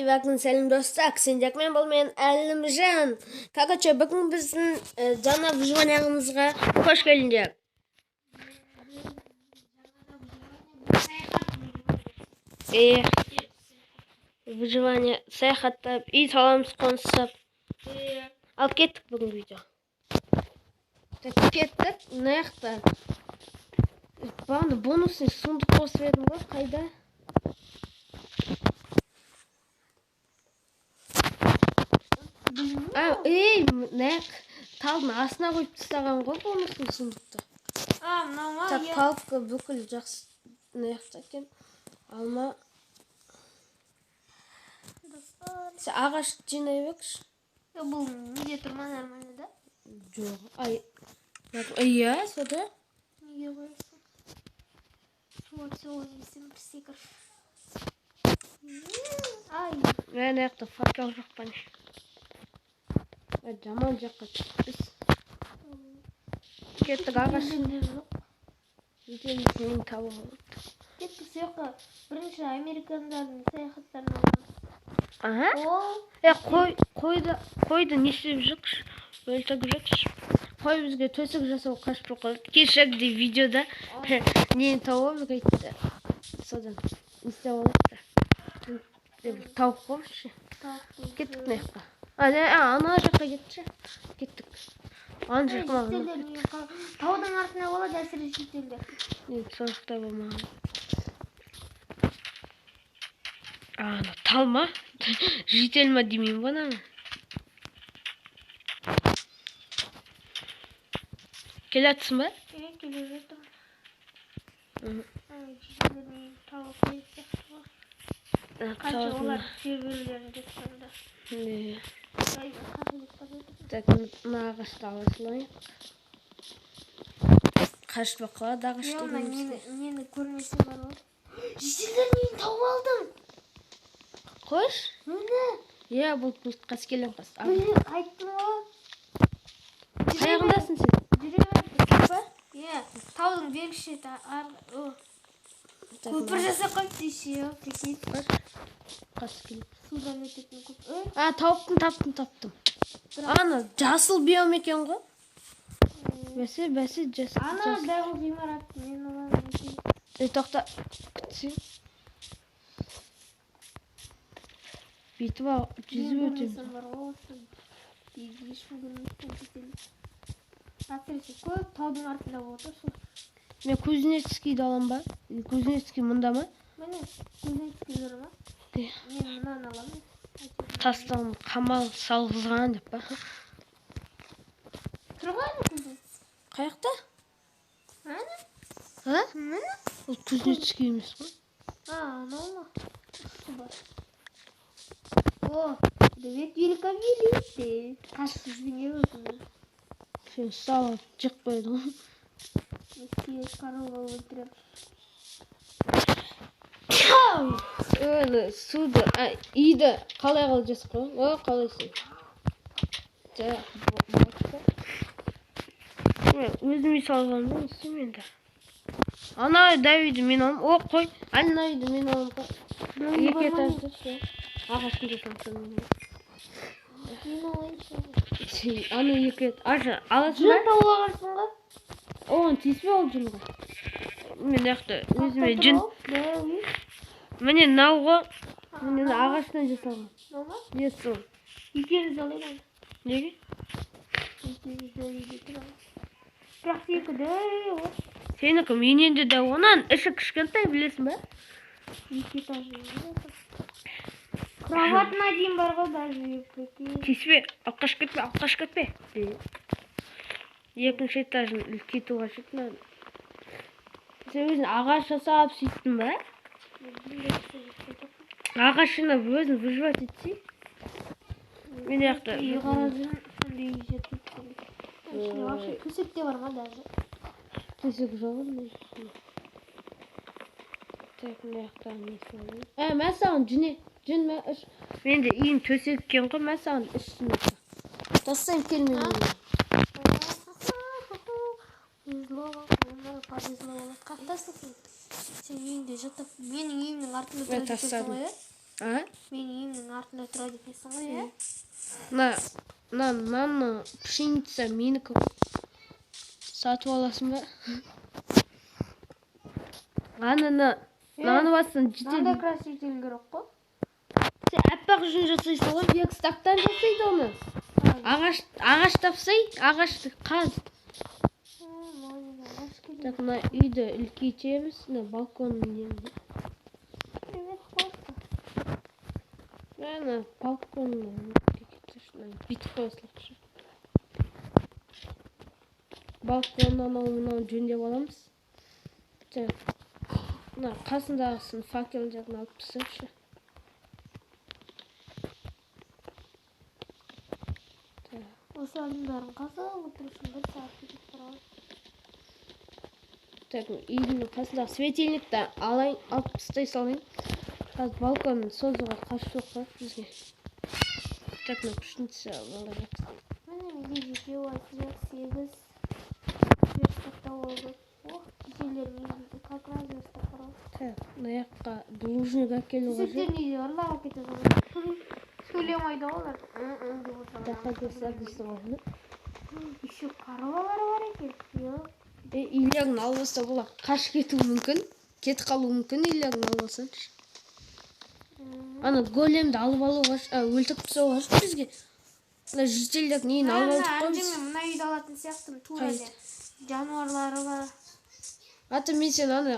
Бәкін сәлем достар, сендермен бұл мен Әлімжан. Короче, бүгін біздің жаңа выживаниямызға қош келдіңдер. Выживание, саяхаттап, үй саламыз, қоныстап. Ал кеттік бүгінгі видео. Так, кеттік, мына жақта. Бағана бонусный сундук қосып едім ғой, қайда? Ей, мына талдың астына қойып тастаған ғой бонусный сундукты. А, мынау ма? Так, палка бүкіл жақсы мына жақта екен. Алма. Сен ағаш жинай берші. Бұл неде тұр ма, нормально да? Жоқ. Ай. Иә, сода. Неге қоясың? Вот, все, сен бір секір. Ай. Мына жақта факел жоқ па не? Жаман жаққа түспіз. Кеттік ағаш. Үйден табуға болады. Кеттік сол жаққа. Бірінші американдардың саяхаттарын аламыз. Аха. Қойды не істеп жүрсің? Өлтіріп жүрсің. Қой бізге төсек жасау қашып қалды. Кешегідей видеода нені тауып айтты. Содан не істеп алады. Тауық қойшы. Кеттік мына жаққа. Ана жаққа кетші. Кеттік. Ана жаққа маған. Таудың артына болады әсіресе шетелдер. Мен сол жақта болмаған. Ана тал ма? Житель ма демеймін ғой ананы. Келе жатсың ба? Келе жатырмын. Шетелдердің тауы қиын сияқты ғой. Қанша олар жер жатқанда. Так, мына ағашты ала салайық. Қашып қалады ағаш деген. Нені көрмесем бар ғой. Жителдердің үйін тауып алдым. Қойш? Міне. Иә, бұл қаскелең қас. Міне, айттым ғой. Қаяғындасың сен? Жүре бер, па? Иә, таудың бергі шеті. Көпір жасап қойыпты еще, прикинь. Қаскелең. Судан өтетін көпір. Таптым, таптым. Ана, жасыл биом екен ғой. Бәсе, бәсе, жасыл. Ана, дәу ғимарат, мен аламын. Тоқта, күтсең. Бүйтіп ал, жүзіп өтемін. Бар ғой, осы. Ешкім көрмейтін шетел. Әсіресе көп таудың артында болады сол. Мен Кузнецкийді аламын ба? Кузнецкий мұнда ма? Міне, Кузнецкий тұр ма? Мен мынаны аламын. Тастан қамал салғызған деп па? Тұр ғой ана Кузнецкий. Қаяқта? Ана? А? Міне? Ол Кузнецкий емес қой. А, анау ма? Үсті бар. О, привет, великолепный. Қашып өзіңді. Сен салып жеп қойдың ғой. Сүйек корова өлтірем. Өлі, суды, үйді қалай қалай жасап қойған? О, қалайсың? Мен өзім үй салғанмын ба, не істеймін енді? Ана дәу үйді мен аламын. О, қой, ана үйді мен аламын ғой. Екі этажды ше. Ағаштың жасалған мен. Мен алайыншы. Ана екі эт-, аша, аласың ба? Жүн тауып алғансың ғой. Оған тиіспе ол жүнге. Мен мына жақта өзіме жүн. Міне мынау ғой. Міне мына ағаштан жасалған. Мынау ма? Иә, сол. Екеуміз алайық оны. Неге? Екеуміз дәу үйде тұрамыз. Бірақ сенікі дәу ғой. Сенікі менен де дәу. Онаның іші кішкентай, білесің ба? Екі этажды. Кроватына дейін бар ғой даже, прикинь. Тиіспе, алып қашып кетпе, алып қашып кетпе. Екінші этажын үлкейту қажет мынаны. Сен өзің ағаш жасап сөйттің ба? Ағаш жинап өзің выживать етсей. Мен жақта Үй қарап жүрмін, сондай үй жетіп тұр. Ішінде вообще төсек те бар ма даже? Төсек жоқ мына жерде. Так, мына жақта не салайын? Мә саған жүне, жүн мә үш. Менде үйім төсек екен ғой, мә саған үш жүн. Тастайын, кел менің үйіме. Повезло, повезло. Қаяқтасың сен? Сен үйіңде жатып, менің үйімнің артында Мен тұрып жүрсің тастадым. ғой, иә? А? Менің үйімнің артында тұрады екенсің ғой, иә? Мына мынаны пшеница менікі ғой. Сатып аласың ба? Ананы мынаны бассын Мынандай жетеді. краситель керек қой. Сен аппақ жүн жасайсың ғой, верстактан жасайды оны. Ағаш тапсай, ағашты қаз. Маған ағаш керек. Так, мына үйді үлкейтеміз, мына балконның нені. Привет, просто. Ана балконның бүйтіп қоя салайықшы. Балкон анау мынауын жөндеп аламыз. Так, мына қасындағысын факелдерін алып тастайықшы. Так. Осылардың бәрін қазып отырсың, бір сағат кетіп барады. Так, үйдің қасындағы светильникті алайын, алып тастай салайын. Қазір балконын созуға қарсы жоқ қой бізге. Так, мына пшеница балалар. Міне менде жетеу, алты, сегіз верстакта болды. Ох, жителдердің үйінде как раз верстак бар ғой. Так, мына жаққа булыжник әкелу қажет. Төсектерін үйде ұрлап кетеді ғой. Сөйлемейді ғой олар. М-м деп отырады. Жаққа дейсің ғой. Еще коровалар бар екен. Жоқ. Үйлерін алып алса бұлар қашып кетуі мүмкін. Кетіп қалуы мүмкін үйлерін алып алсаңшы. Ана големді алып алуға, өлтіріп тастауға қажет бізге. Мына жителдердің үйін алып алдық қой біз. Мен мына үйді алатын сияқтымын. Тура Қай? не. Жануарлары бар. Ата мен сен ана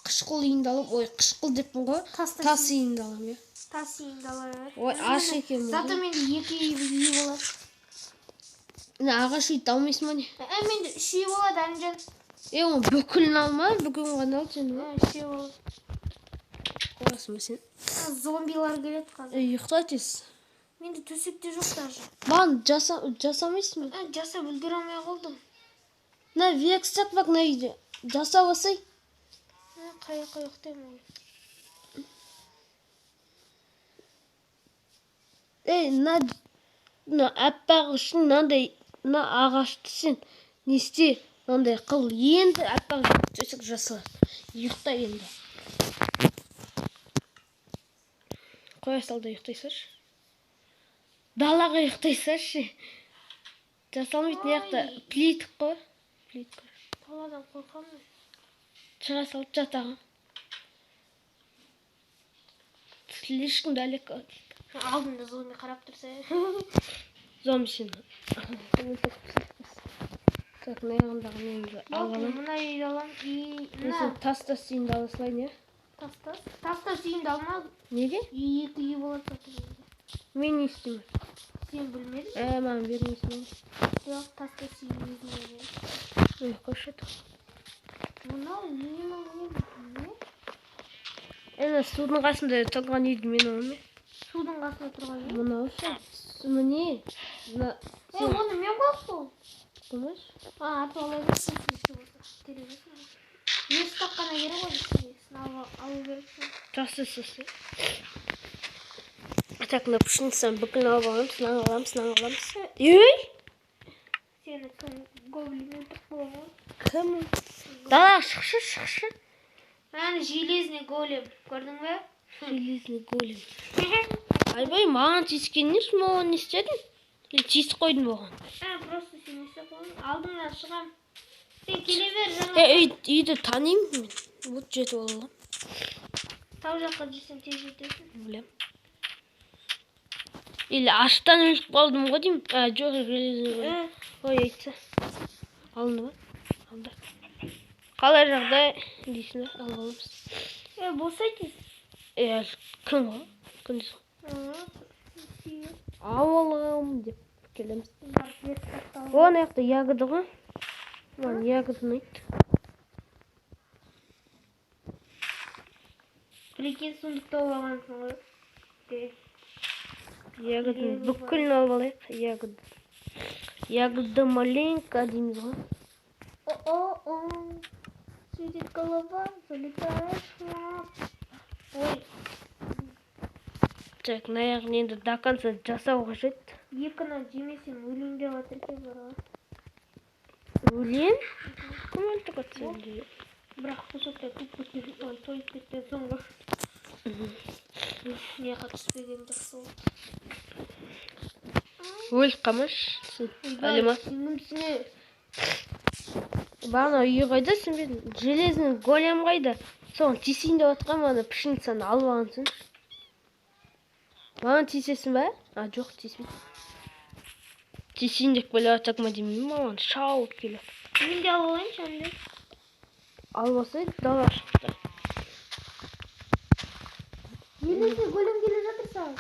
қышқыл үйіңді алып, ой, қышқыл деппін ғой. Тас Тас үйіңді аламын, иә. Тас үйіңді ала бер. Ой, аш екен бұл. Зато менде екі үй болады. Мына ағаш үйді алмайсың ба не? Менде үш үй болады, Әлімжан. Оны бүкілін алма, бүкілін ғана ал сен. Үшеу болады. Қоясың ба сен? Зомбилар келеді қазір. Ұйықта тез. Менде төсек те жоқ даже. Маған жасамайсың ба? Жасап үлгере алмай қалдым. Мына верстак бар мына үйде. Жасап алсай. Қай жаққа ұйықтаймын ғой? Мына аппақ үшін мынандай мына ағашты сен не істе, мынандай қыл. Енді аппақ төсек жасалады. Ұйықта енді. Қоя сал да ұйықтай салшы. Далаға ұйықтай салшы. Жасалмайтын жақта плитка қой. Плитка. Даладан қорқамын. Шыға салып жатаған. Слишком далеко. Алдында зомби қарап тұрса. Зомби сені. Так, мына жағындағы немді алып алайын. Мына үйді аламын. Мен Мына сен тас-тас үйіңді ала салайын, иә? тас-тас. Тас-тас үйіңді алма. Неге? Үй екі үй болады зато менде. Мен не істеймін? Сен білмедің? Маған бермейсің ғой. Жоқ, тас-тас үйін өзіңе бер. Ой, қойшы. Мынау не, мынау не, не? Ана судың қасында тұрған үйді мен аламын. Судың қасында тұрған үй? Мынау ше? Міне. Мына Оны мен қойып қойдым. қоймашы. Атып ала берсін, еще болса. Керек емес маған. Верстак қана керек ғой бізге. Алу керексің. Жақсы, сосын. Так, мына пшеницаны бүкілін алып аламыз, мынаны аламыз, мынаны аламыз. Ей! Сені кім гоблин өлтіріп қойған ғой? Кім? Далаға шықшы, шықшы. Ана железный голем, көрдің бе? Железный голем. Айбай, маған тиіскен несі, маған не істедің? Или тиісіп қойдың ба оған? Просто сен не істеп қойдың? Алдыңнан шығам. Сен келе бер жаңа. Үйді танимын мен. Вот жетіп аламын. Тау жаққа жүрсең тез жетесің. Білем. Или аштан өліп қалдым ғой деймін. Жоқ, железный голем. Ой, айтса. Алынды ма? Алынды. Қалай жағдай дейсің бе? Алып аламыз. Болса тез. Кім ғой? Кім дейсің? Алып деп келеміз. О, ана жақта ягода ғой. Маған ягода ұнайды. Прикинь, сундук тауып алғансың ғой. Ягоданы бүкілін алып алайық. Ягода. Ягода маленько дейміз ғой. О-о-о. Светит голова, залетаешь в ад. Ой. Так, мына жағын енді до конца жасау қажет. Екі нан жемесем өлейін деп жатыр екен бар ғой. Өлем? Кім өлтіріп жатса? Бірақ кусокта туып кеткен, ой, тойып кеткен соң ғой. Мына жаққа түспеген жақсы болды. Өліп қалмашы сен. Әлима. Сен кімсің? Бағана үй қайда сен? Железный голем қайда? Соған тиісейін деп жатқанмын, ана пшеницаны алып алғансың. Маған тиісесің ба? А, жоқ, тиіспейді. Тиісейін деп келе жатсақ ма деймін, маған шауып келе. Мен де алып алайыншы андай. Алып алсай, далаға шықты. Железный голем келе жатыр саған.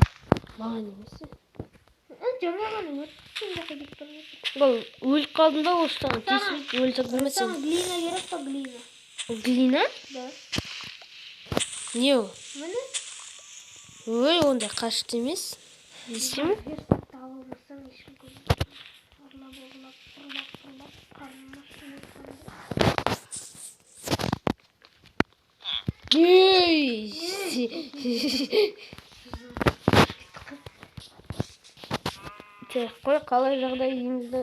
Маған емес. Жаңа ғана өтіп сен жаққа кетіп бара жатыр. Бұл өліп қалдың ба осы саған? Саған- Тиіспейді, өлсек білмесең. Саған глина керек па, глина? Глина? Да. Не ол? Міне. Ой, ондай қашты емес. Не істеймін? Верстакты ала алмасаң ешкім көрмейді. Ұрлап, ұрлап, ұрлап, ұрлап, қарным ашты. Ей! Так, қой, қалай жағдай үйімізді?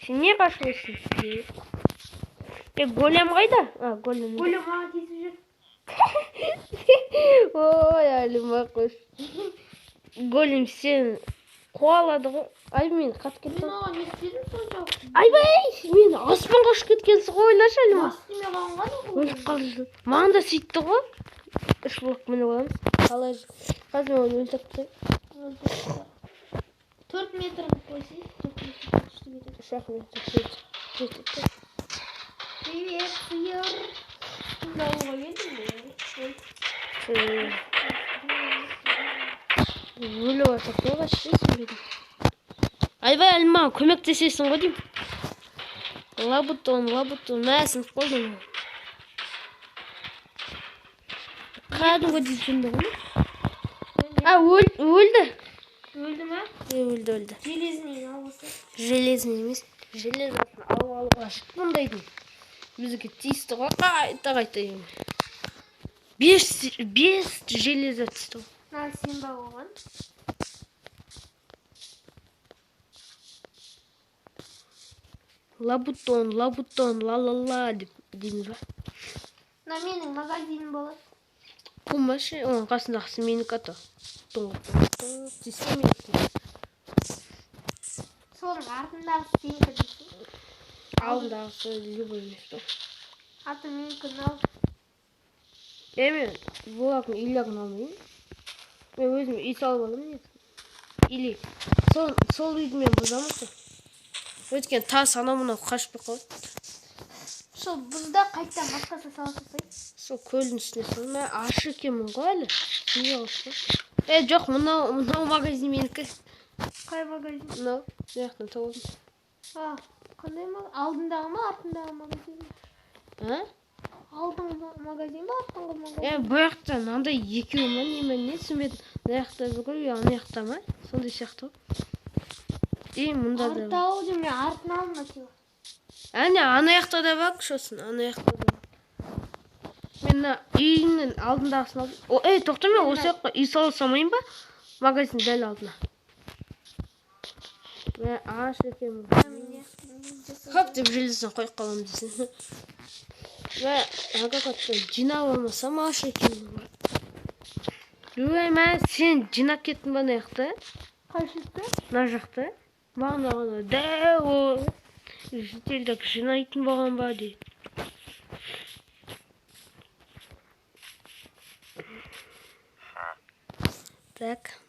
Сен не қашып отырсың? Е, голем қайда? А, голем. Голем маған тиісіп жүр. Ой, Әлима, қойшы. Голем сен қуалады ғой. Ай, мен қатып Мен кеттім. оған не істедім соншалық? Айбай, мен аспанға ұшып кеткенсің ғой, ойлашы, Әлима. Бас тимей қалған ғой. Өліп қалды. Маған да сөйтті ғой. 3 блок мініп аламыз. Қалай? Қазір мен оны өлтіріп тастаймын. 4 метр қылып қойсай, 4 метр күшті кетеді. 3-ақ метр жетеді. Привет, сиыр. Кімді алуға келдің бе? Ой. Өліп жатыр ғой, вообще түсінбедім. Айбай, Әлима, көмектесесің ғой деймін. Лабутон, лабутон, мә, сынып қойдым. Кәдімгідей жынды ғой. А, өлді. Өлді ма? Өлді, өлді. Железный алып алса. Железный емес. Железасын алып алуға бұндайдың. Бізге тиісті ғой, қайта қайта деймін. 5 железа түсті ғой. Мына сен ба оған? Лабутон, лабутон, ла-ла-ла деп дейміз ба? Мына менің магазинім болады. Қумашы, оның қасындағысы менікі аты. Тиісті менікі. Соның артындағысы сенікі дейсің. Алдындағысы любой емес қой. Аты менікі мынау. Е, мен бұлардың үйлерін алмаймын. Мен өзім үй салып аламын негізі. Или сол үйді мен бұзамын ғой. Өйткені тас анау мынау қашып қалады. Сол бұзда қайтадан басқаша сала салсай. Сол көлдің үстіне сал. Мен аш екенмін ғой әлі. Түсінбей қалыппын. Е, жоқ, мынау магазин менікі. Қай магазин? Мынау, мына жақтан тауып алдым. А, қандай магазин? Алдындағы ма, артындағы магазин? А? Алдыңғы магазин ба, артыңғы магазин? Е, бұл жақта мынандай екеуі ма, не ма, не түсінбедім. Мына жақта бір үй, ана жақта ма? Сондай сияқты ғой. Е, мында да бар. Артау деймін, мен артын алдым әйтеуір. Әне, ана жақта да бар, сосын ана жақта да бар. Мен мына үйімнің алдындағысын алдым. О, ей, тоқта, мен осы жаққа үй сала салмайын ба? Магазин дәл алдына. Мен аш екенмін. Хоп деп железін қойып қаламын дейсің. Мә, ақиқаттан жинап алмасам аш екенмін ғой. Ой, мә, сен жинап кеттің ба ана жақта? Қай жақта? Мына жақта. Бағана ғана дәу ол шетелдік жинайтын болған ба дейді. Так.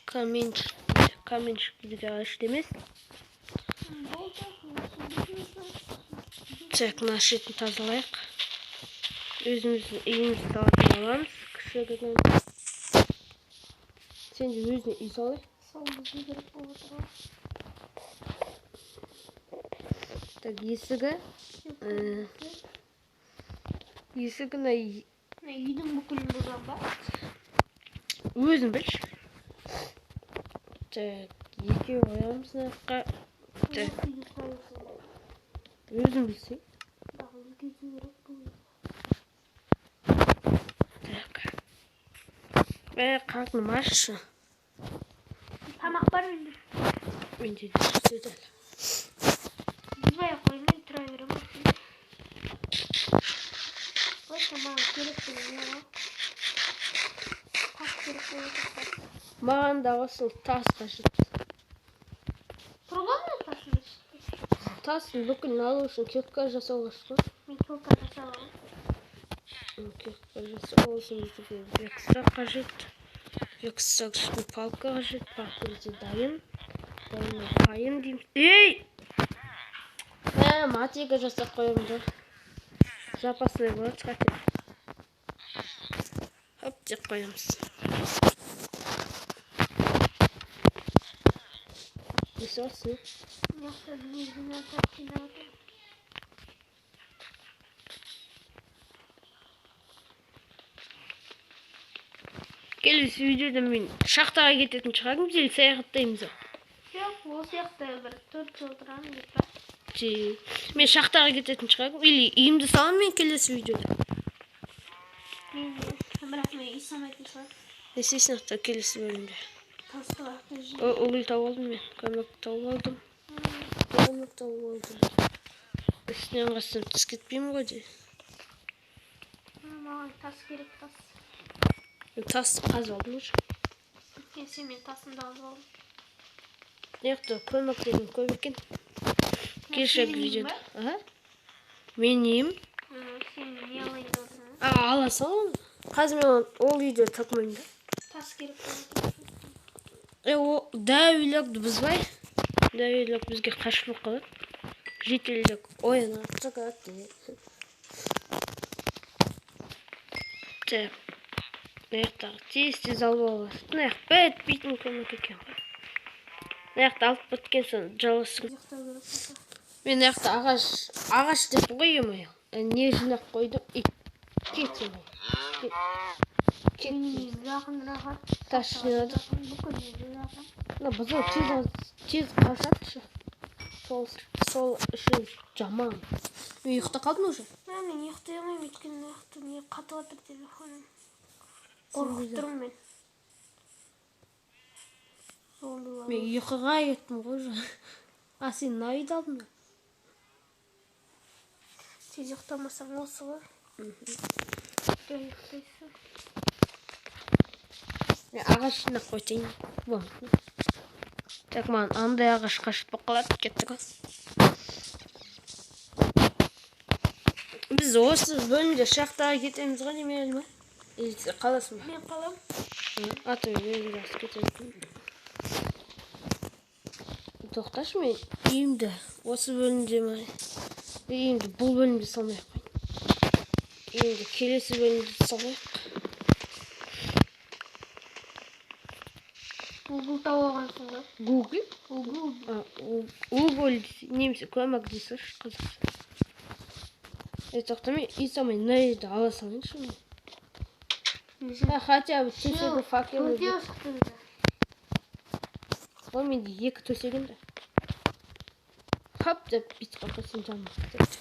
Каменчик, каменчик бізге қажет емес. Так, мына шетін тазалайық. Өзіміздің үйімізді тазалап аламыз. Кішігірім. Сен де өзіңе үй салай. Сол бізге керек болып отыр ғой. Так, есігі. Есігі мына Мына үйдің бүкілін бұзам ба? Өзің білші. Так, екеу қоямыз мына жаққа. Так. Өзің білсең. Бірақ үлкейту керек бұл. Так. Қарным ашшы. Тамақ бар менде. Менде де түседі әлі. Бұзбай ақ қой, мен тұра беремін. Ой, Маған керек деген не ғой? Тас керек болып отыр. Маған да осы тас қажет. Тұр ғой мына тасымыз. Тастың бүкілін алу үшін кирка жасау қажет қой. Мен кирка жасап аламын. Кирка жасау үшін бізге верстак қажет. Верстак үшін палка қажет. Палка бізде дайын. Дайын қайын дейміз. Ей! Матика жасап қоямын да. Запасной болады хотя бы. Хоп деп қоямыз. Не істеватсың? Мына жақта не жинап жатыр. Келесі видеода мен шахтаға кететін шығармыз или саяхаттаймыз ба? Жоқ, ол сияқты бір 4 жыл тұрамын деп па. Мен шахтаға кететін шығармын или үйімді саламын мен келесі видеода. Мен бірақ мен үй салмайтын шығар. Не істейсің ата келесі бөлімде? Тасты уақытта жинап. Уголь тауып алдым мен, көмек тауып алдым. Көмек тауып алдым. Үстінен қалсам түс кетпеймін ғой де. Маған тас керек, тас. Мен тасты қазып алдым уже. Өйткені сен менің тасымды алып алдың. Мына жақта көмек деген көп екен. Кешегі Сенің үйің видеода. ба? Аха. Менің үйім. Сен не алайын деп отырсың? Ала сал оны. Қазір мен ол үйді таппаймын да. Тас керек болып отыр. О, дәу үйлерді бұзбай. Дәу үйлер бізге қашып болып қалады. Жителдік оянады, шығады. Так. Мына жақтағы тез-тез алып алып. Мына жақ бітпейтін көмек екен ғой. Мына жақта алып біткен соң жалғасың. Ұйықтау керек болса. Мен мына жақта ағаш деп қойым. Не жинап қойдым. И кет ой. Кет. Кет. Менің жақынырақ. Тас жинадық. Бүкіл жерде жақын. Мына бұзау тез қашады ше. Сол үшін жаман. Мен ұйықтап қалдым уже. Мен ұйықтай алмаймын, өйткені мына жақта не қатып жатыр телефоным. Қорқып тұрмын мен. Зомбилар. Мен ұйқыға кеттім ғой уже. А сен мына үйді алдың ба? Тез ұйықтамасаң осы ғой. Жай ұйықтайсың. Мен ағаш жинап қойтайын. Болды. Так, маған андай ағаш қашып болып қалады. Кеттік ғой. Біз осы бөлімде шахтаға кетеміз ғой неме ма? Или сен қаласың ба? Мен қаламын. Аты мен жақсы кетемін. Тоқташы, мен үйімді осы бөлімде ма? Үйімді бұл бөлімде салмай ақ қояйын. Үйімді келесі бөлімде салайық. Google тауып алғансың ғой. Google? Google. Уголь немесе көмек дейсің қазақша. Тоқта, мен үй салмай мына жерді ала салайыншы мен. Хотя бы төсегі факел. Төртеу шықты бізде. Ой, менде екі төсегім де. Хоп деп бүйтіп қалып қойсам жаным кетеді.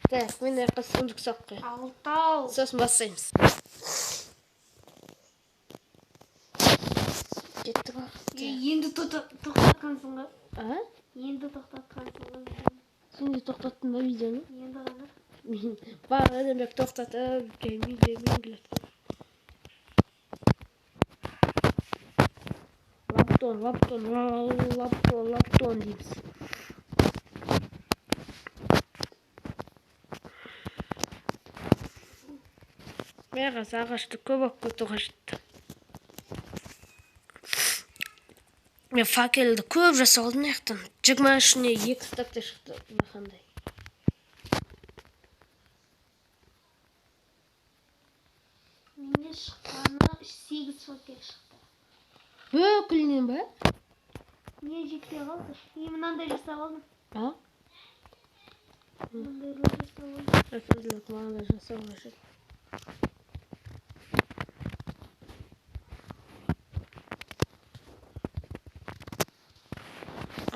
Так, мен мына жаққа сундук салып қояйын. Алтау. Сосын бастаймыз. Кеттік ғой. Енді тоқтатқансың ғой. А? Енді тоқтатқансың ғой. Сен де тоқтаттың ба видеоны? Енді ғана. Мен бағанадан бері тоқтатып, жаймен жаймен келатырмын. Лаптон, лаптон, лаптон, лаптон дейміз. Мә, қазір ағашты көп алып кету қажет. Мен факелді көп жасап алдым мына жақтан. Жиырма үшіне екі стакта шықты мынандай. Менде шыққаны 8 факел шықты. Бүкілінен ба? Не жетпей қалды. Мен мынандай жасап алдым. А? Мынандайлар жасап алдым. Әкелдік, маған да жасау қажет.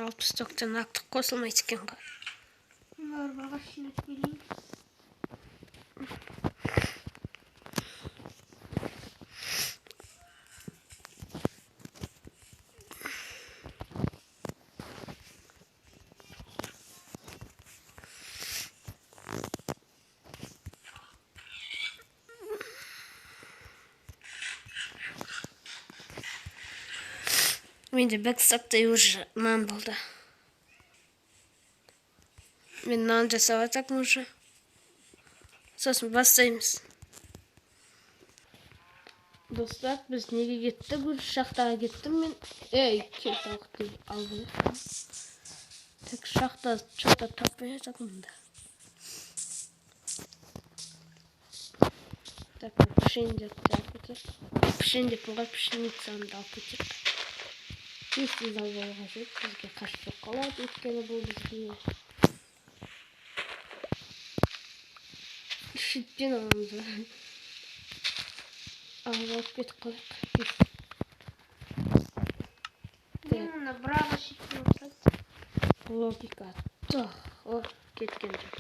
Алпыс тоқтан артық қосылмайды екен ғой. Мен барып ағаш жинап келейін. Менде бэкстаптай уже нан болды. Мен нан жасап жатырмын уже. Сосын бастаймыз. Достар, біз неге кеттік? Уже шахтаға кеттім мен. Ей, кел тауықты алып. Так, шахта что-то таппай жатырмын да. Так, пішендерді алып кетейік. Пішен деп ғой, пшеницаны да алып кетейік. Тез-тез алып алу қажет, бізге қашып қалады, өйткені бұл бізге шеттен аламыз. Алып кетіп қалайық. Мен мына браво шеттен отырады. Логика. О, кеткен жоқ.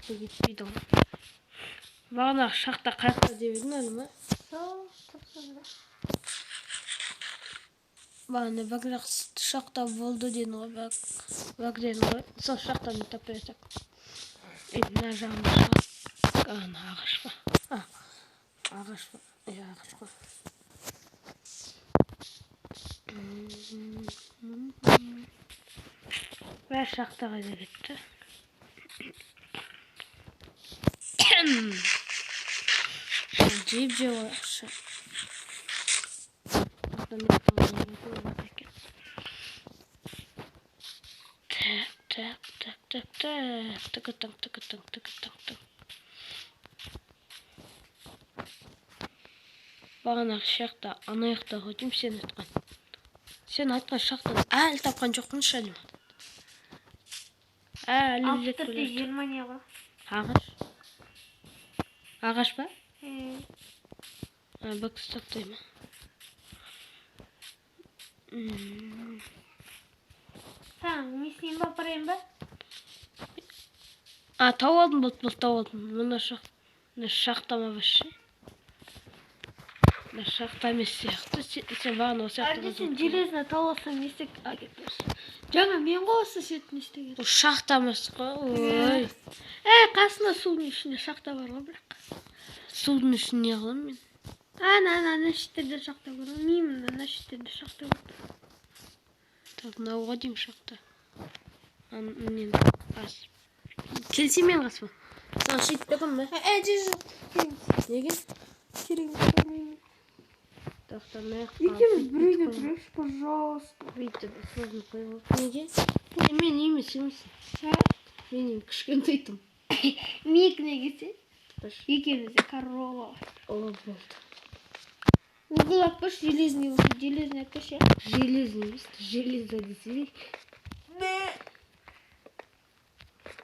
Бұл кетпейді ғой. Бағанағы шахта қаяқта деп едің әлі ма? Сол, тұрсында. Бағана бәгірақ шахта болды дедің ғой, бәк дедің ғой. Сол шахтаны таппай жатсақ. Мына жағында шығар. Ана ағаш па? Ағаш па? Иә, ағаш қой. Бәрі шахта қайда кетті? Жеп жеп алайықшы. Так, так, так, так, так. Так, так, так, так, так, так, так. Бағанағы шахта ана жақта ғой деймін сен айтқан. Сен айтқан шахтаны әлі тапқан жоқпын ше деймін. Әлі Алпыс іздеп төртте келе жатырмын. жиырма не ғой? Ағаш. Ағаш па? Бэкстаптай ма? Саған не істейін ба, апарайын ба? Тауып алдым, болды, болды, тауып алдым. Мына мына шахта ма вообще? Мына шахта емес сияқты. Сен бағана осы жақта Әлде сен қазып железно тауып алсаң не істек? Кеп берші. Жаңа мен ғой осы сетін не істеген. Бұл шахта емес қой. Ой. Ей, қасында судың ішінде шахта бар ғой бірақ. Судың ішінде не қыламын мен? Ана, ана, ана шеттерде шахта бар ғой. Мен ана шеттерде шахта бар. Так, мынауға деймін шахта. Нені қас. Келсең мен қасыма. Саған щит беремін бе? Жоқ, жоқ. Неге? Керек жоқ. Тоқта, мына жаққа Екеуміз бір үйде бүйтіп тұрайықшы, пожалуйста. Бүйтіп созып қойып алып. Неге? Мен емес, емессің. Мен үйім кішкентай тым. Менікіне келсе, Бір. екеуміз де корова. О, болды. Угол алып көрші, железный болса, железный алып көрші, иә. Железный емес, железо десе.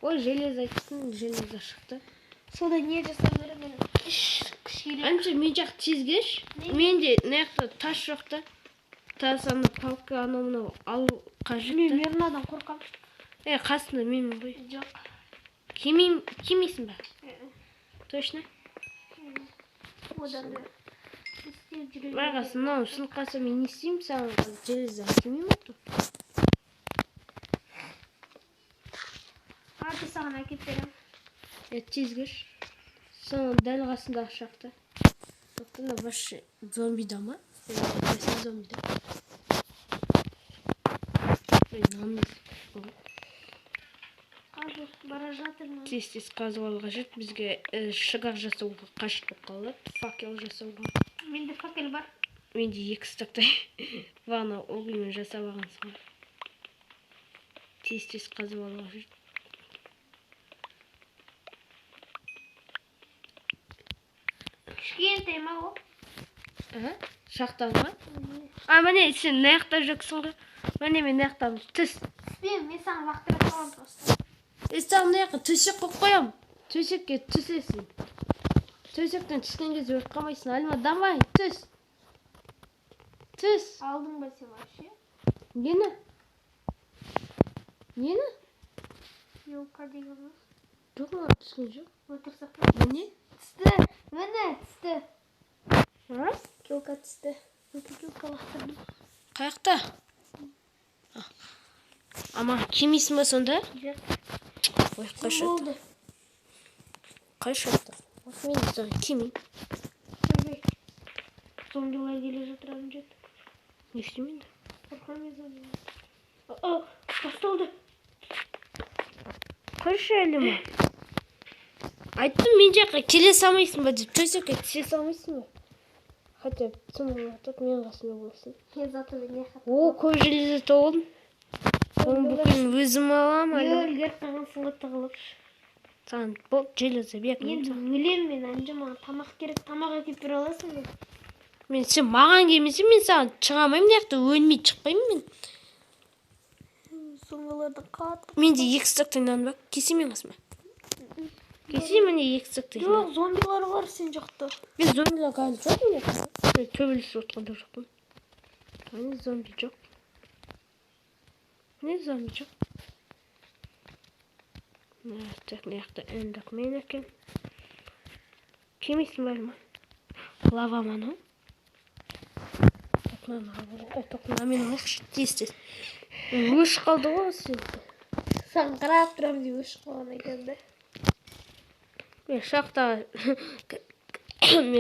Ой, железо айтсын, железо шықты. Сонда не жасау керек мен? Үш күш керек. Әнше, мен жақ тез келші. Не? Менде мына жақта тас жоқ та. Тас ана палка анау мынау алу қажет Мен та. Мирнадан қорқамын. Қасында менмін ғой. Жоқ. Келмейсің ба? Точно? Одан да істеп жүре Бірақ мынау сынып қалса мен не істеймін саған железо әкелмеймін ба? Арты саған әкеліп беремін. Тез келші. Соның дәл қасындағы шахта. Тоқта, мына вообще зомбида ма? Вообще зомбида. Ой, мынаны Қазір бара жатырмын. Тез-тез қазып алу қажет. Бізге шыгар жасауға қажет болып қалады. Факел жасауға. Менде факел бар. Менде екі стактай. Бағана угльмен жасап алғансың ғой. Тез-тез қазып алу қажет. Кішкентай ма ол? Шахта ма? Міне сен мына жақта жүрсің ғой. Міне мен мына жақтан түс. Түспеймін, мен саған лақтыра саламын просто. Саған мына жаққа төсек қойып қоямын. Төсекке түсесің. Төсектен түскен кезде өліп қалмайсың. Альма, давай, түс. Түс. Алдың ба сен вообще? Нені? Нені? Елка деген ба? Жоқ, маған түскен жоқ. Өтірік сақта. Міне? Түсті. Міне, түсті. А? Елка түсті. Елка лақтырдым. Қаяқта? Ама, келмейсің ба сонда? Жоқ. Ой, қайшы Болды. Қайшы жатыр? Мен де саған келмеймін. Ойбай. Зомбилар келе жатыр әмжет. Не істеймін енді? Қорқамын мен зомбиден. О, басталды. Қойшы, Әлима. Айттым, мен жаққа келе салмайсың ба деп. Төсекке түсе салмайсың ба? Хотя тым болмаса менің қасымда боласың. Мен зато не О, көп железо тауып. Оның бүкілін өзім аламын, Әлима. Үлгеріп қалғансың ғой тығылып. Саған болды, железо бердім. Енді өлемін мен, Әлімжан, маған тамақ керек. Тамақ әкеліп бере аласың ба? Мен сен маған келмесең, мен саған шыға алмаймын, мына жақта өлмей шықпаймын мен. Зомбиларды қатты. Менде 2 стактай нан бар. Келсей менің қасыма. Келсей, міне 2 стактай нан. Жоқ, зомбилар бар сен жақта. Мен зомбилар әлі жоқ мына жақта. Мен төбелесіп отқан да жоқпын. Міне зомби жоқ. Міне зомби жоқ. Мына так, мына жақта эндермен екен. Келмейсің бе, Әлима? Лава ма анау? Так, мынаны алып алайық. Ай, тоқ, мына мен алайықшы, тез тез. Өшіп қалды ғой сен. Саған қарап тұрамын деп өшіп қалған екен да. Мен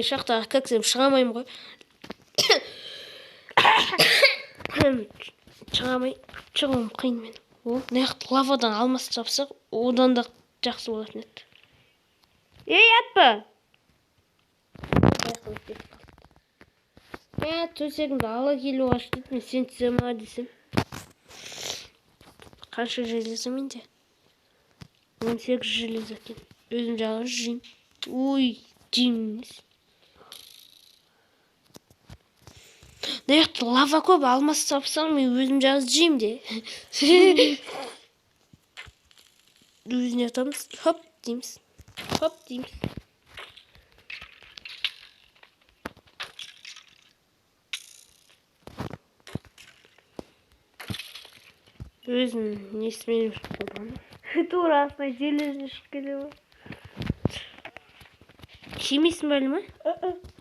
шахтаға кірсем шыға алмаймын ғой. Шыға алмай, шығуым қиын мен. О, мына жақта лавадан алмас тапсақ, одан да жақсы болатын еді. Ей, атпа! Мә, төсегімді ала келу қашты дейді, мен сен түсе ма десем. Қанша железо менде? 18 железо екен. Өзім жалғыз жеймін. Ой, жеймін емес. Мына жақта лава көп, алмас тапсам, мен өзім жалғыз жеймін де. Өзіне атамыз, хоп дейміз. Хоп дейміз. Өзінің несімен жүріп. Тура астына железі шығып келе ма? Жемейсің бе, Әлима?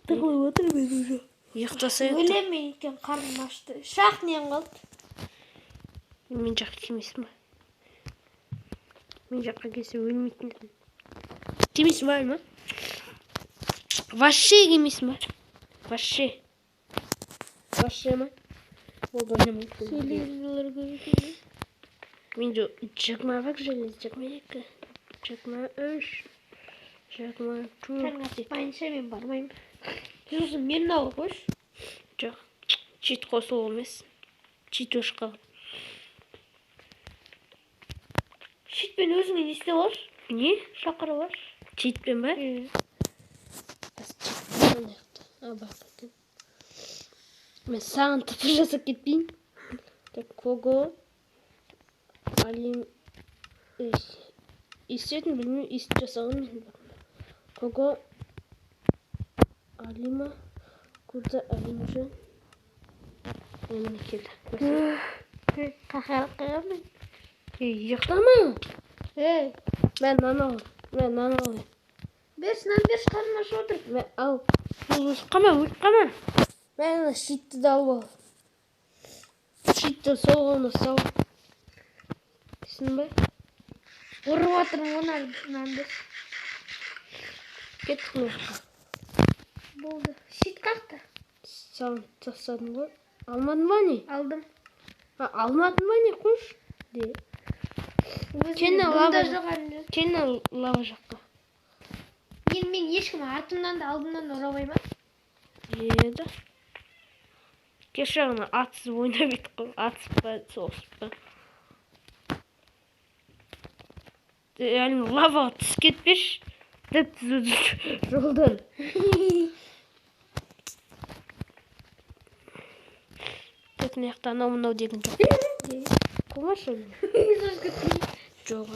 Тығылып отыр мен уже. Ұйықтаса еді. Өлемін мен, өйткені қарным ашты. Шақ нем қалды? Мен жаққа келмейсің бе? Мен жаққа келсе өлмейтін едім. Келмейсің бе, Әлима? Вообще келмейсің бе? Вообще. Вообще ма? Болды, ойнамаймын. Железілер көп екен. Менде 21 желез, 22, 23, 24. Қарның ашпайынша мен бармаймын. Сосын мені алып қойшы. Жоқ, чит қосылу емес. Чит өшіп қалды. Щитпен өзіңе не істеп аласың? Не? Шақырып аласың. Читпен ба? Е. А, бар екен. Мен саған тыпыр жасап кетпейін. Так, Кого, Алим, естетін білмеймін, естіп жасаған мен. Кого, Алима, Куда, Алимжан. Міне келді. Қақарып қойғанмын. Ей, ұйықтама. Ей, Мә, нан ал. Мә, нан ал. Берші, нан берші, қарным ашып отыр. Мә, ал. Өліп қалма, өліп қалма. Мә, ана щитті де алып ал. Щитті сол қолына сал. Түсіндің бе? Ұрып жатырмын ғой нан берші. Кеттік мына жаққа. Болды. Щит қақты. Саған тастадым ғой. Алмадың ба не? Алдым. А, алмадың ба не? Қойшы. Де. Өзімде Кені дым лава да жоқ әлі. Кені лава жаққа. Енді мен ешкім артымнан да алдымнан да ұра алмай ма? Еді. Кеше ғана атсыз ойнап едік қой. Атысып па, соғысып па. Әлі лаваға түсіп кетпеші. Деп түзу жолдан. Так, мына жақта анау мынау деген жоқ. Қумашы әлі. Жоқ.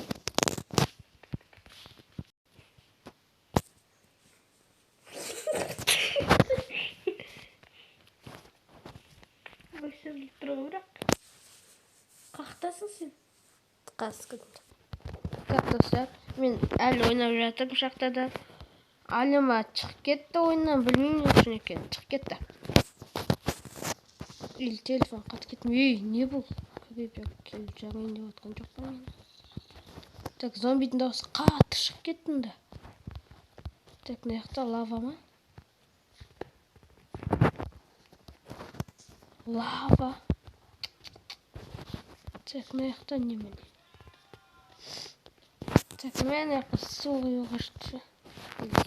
Өшіріліп тұр ғой бірақ. Қақтасың сен. Қасқын. Так, достар, мен әлі ойнап жатырмын шахтада. Алима шығып кетті ойыннан, білмеймін не үшін екенін. Шығып кетті. Или телефон қатып кетті. Ей, не бұл? Көбейіп келіп жағайын деп отқан жоқ па мен? Так, зомбидің дауысы қатты шығып кетті да. Так, мына жақта лава ма? Лава. Так, мына жақта немене? Так, мына жаққа су құю қажет.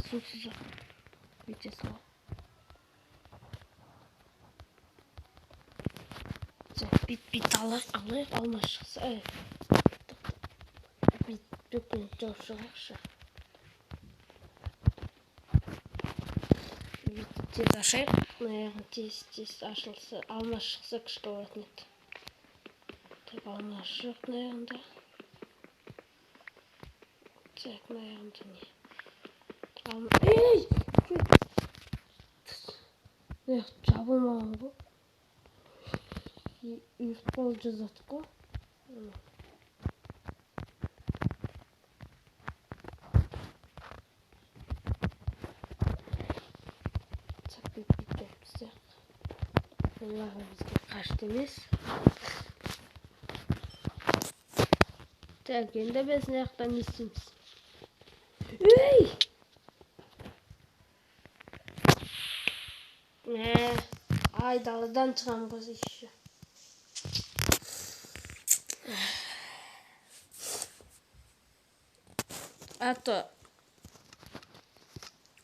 Сусыз ақ бүйте саламын. Так, бүйт алайық, алма шықса. Эй, бүкіл жауып шығайықшы. Бүйтіп тез ашайық. Мына жағын тез ашылса, алма шықса күшті болатын еді. Так, алма жоқ мына жағында. Так, мына жағында не? Алма. Ей! Мына жақ жабылмаған ғой. Үйіріп қалып жаздадық қой. Так, бүйтіп жауып тастайық. Лава бізге қажет емес. Так, енді біз мына жақтан не істейміз? Ей! Ай, даладан шығамын ғой еще. А то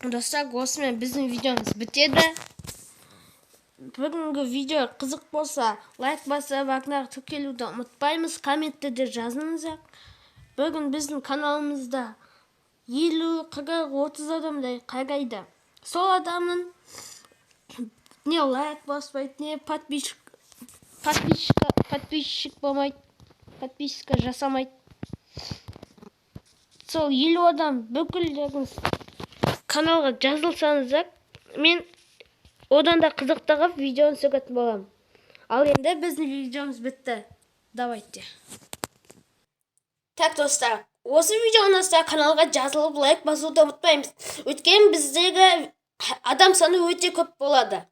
достар, осымен біздің видеомыз бітеді. Бүгінгі видео қызық болса, лайк басып, арнаға тіркелуді ұмытпаймыз. Комментте де жазыңыздар. Бүгін біздің каналымызда 50, 40, 30 адамдай қарайды. Сол адамның не лайк баспайды, не подписчик болмайды, подписка жасамайды. Сол 50 адам бүкілдеріңіз каналға жазылсаңыздар, мен одан да қызықтырып видеоны түсіретін боламын. Ал енді біздің видеомыз бітті. Давайте. Так, достар, осы видео ұнаса каналға жазылып, лайк басуды ұмытпаймыз. Өйткені біздегі адам саны өте көп болады.